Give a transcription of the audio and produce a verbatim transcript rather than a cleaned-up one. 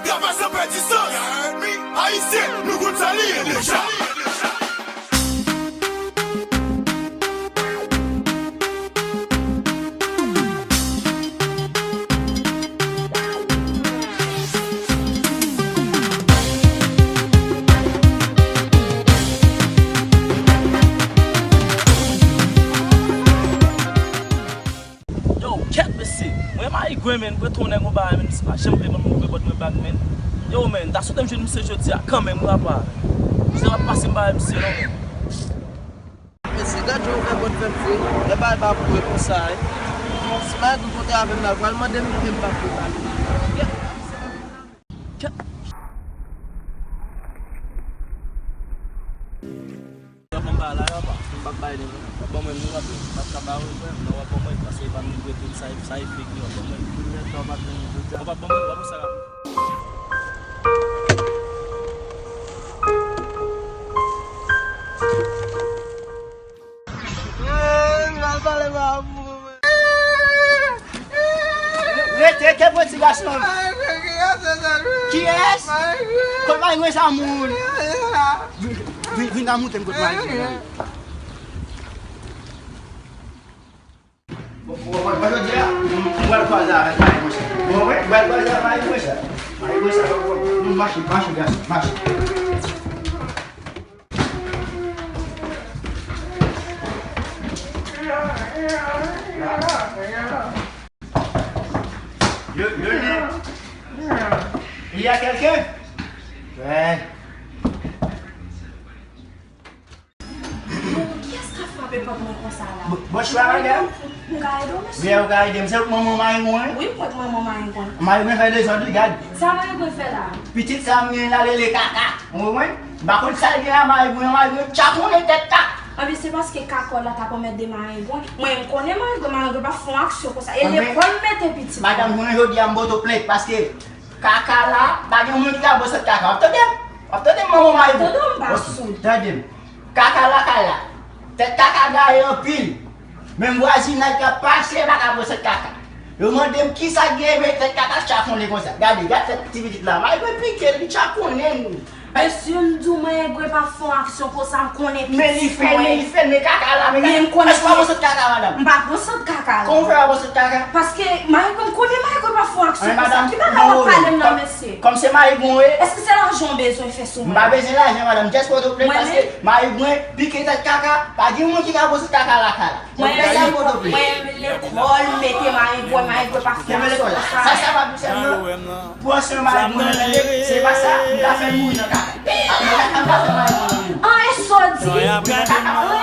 Sa fè san pèdi sans. Ayisyen, nou konn sa li ye deja. Yo, kèt mesye, mwen mayigwen, men, mwen tou nèg yon bagay, men, misye pa janm vle ban m ouvri pòt mwen bak, men. Yo, men, ta swete m jwenn misye jodi a kanmenm, wi, apa. Misye pa pase m bagay misye non, men. Mesye, gad jan w fè pòt fè m fre. Lè bagay pa pou e konsa, wi. Si bagay tou kote avè m la, pral mande m, men m pa pou pale. W ap ban m bagay la, yo, apa? M p ap bay li, non. W ap ban mwen, non, w ap, m p ap ka ba ou, frè m. Non, w ap ban mwen, paske e pa m ki prete l, sa, sa e fake li, w ap ban mwen. Kounye a, w ap ban mwen, w ap sa. Rete, rete, pran ti gason. Kiyès? Kot mayigwen sa moun? Vin, vin, vin, montre m kot mayigwen. Bon, bon, bon, jodi a, m pral kwaze avèk mayigwen sa. Bon, wi, m pral kwaze avèk mayigwen sa. Mayigwen sa, bon, bon. Nou mache, mache, gason, mache. Le, le, le. Il y a quelqu'un? Ouais. Kiyès k ap frape pòt mwen konsa la? Bon, bonswa, madanm. M ka ede w, mesye? Byen, ou ka ede m. Se manman mayigwen? Wi, m kwè k manman mayigwen. Mayigwen fè dezòd, wi, gad. Sa mayigwen fè la? Pitit sa m gen la rele Kaka. Ou konprann? M pa konn sa l gen la, mayigwen, mayigwen tchakonnen tèt Kaka. Anben, se paske Kaka w la t ap anmède mayigwen. Mwen, m konnen mayigwen, mayigwen pa fè yon aksyon konsa. E lekòl m mete pitit mwen. Madanm, jounen jodi a, m pote w plent paske Kaka la, pa gen moun ki ka bwè sèt Kaka. W ap tande m? W ap tande m, manman mayigwen? Tande w, m pa soud. Tande m. Kaka lakay la. Tèt Kaka gaye anpil. Menm vwazinaj k ap pase pa ka bwè sèt Kaka. Yo mande m kisa k gen, men tèt Kaka tchakonnen konsa. Gade, gad tèt ti pitit la. Mayigwen pike l, li tchakonnen l. Mesye, m di w, mayigwen pa fè yon aksyon konsa, m konnen pitit mwen. Men li fè, men li fè, men Kaka la, men Kaka. Èske w pa bwè sèt Kaka, madanm? M pa bwè sèt Kaka la. Kòman w fè pa bwè sèt Kaka? Paske mayigwen, m konnen mayigwen pa fè yon aksyon konsa. Ki bagay w ap pale m nan, mesye? Kòm se mayigwen w ye. Èske se lajan w bezwen fè sou mwen? M pa bezwen lajan, madanm. Just pote w plent paske mayigwen pike tèt Kaka. Pa gen moun ki ka bwè sèt Kaka lakay la. Mwen menm, mwen menm lekòl, m mete mayigwen, mayigwen pa fè aksyon konsa. Sa, sa pa pou sèl non. Pran swen mayigwen nan, tande. Se pa sa, m ka fè l mouri nan kaka. M ka, m ka fè mayigwen nan mouri. An, e sa w di? Mouri nan kaka.